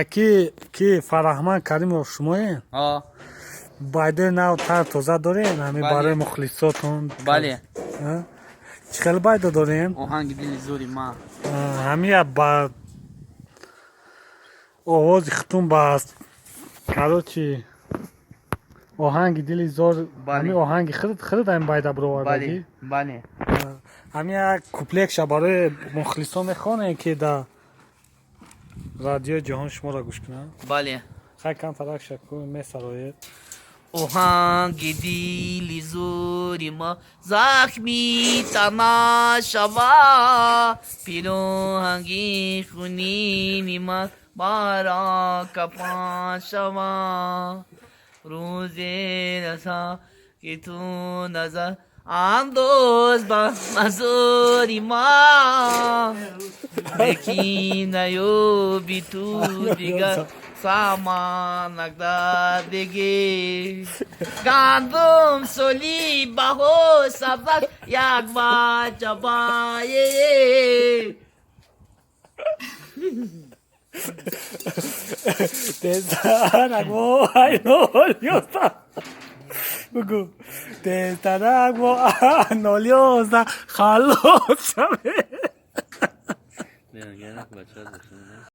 Аки ки Фараҳман Каримов шумоед? Ҳо. Байдои нав тар тоза дорем ҳами? Бале. Барои мухлисотон. Бале. А? Чӣ хел байдо дорем? Оҳанги дили зори ман. Ҳамия ба овози хутун ба, короче, оҳанги дили зор. Бале. Ҳами оҳанги худат, худат ҳами байда бировардагӣ? Бале. Ҳами як куплетша барои мухлисон мехонем, ки да Радиои Ҷаҳон шуморо гӯш кунанд. Бале. Хай, камтаракша месароед. Оҳанги дили зори ма захми тана шава, пироҳанги хунини ман бара кафан шава, рӯзе раса, ки ту назар андоз ба мазори ма, лекин наёби ту дигар саманак дар деге. Гандум соли баҳор сабзак як ваҷабае. Тестарагво айнолиоса, бугу, тестарагво анолиоса халос шаве.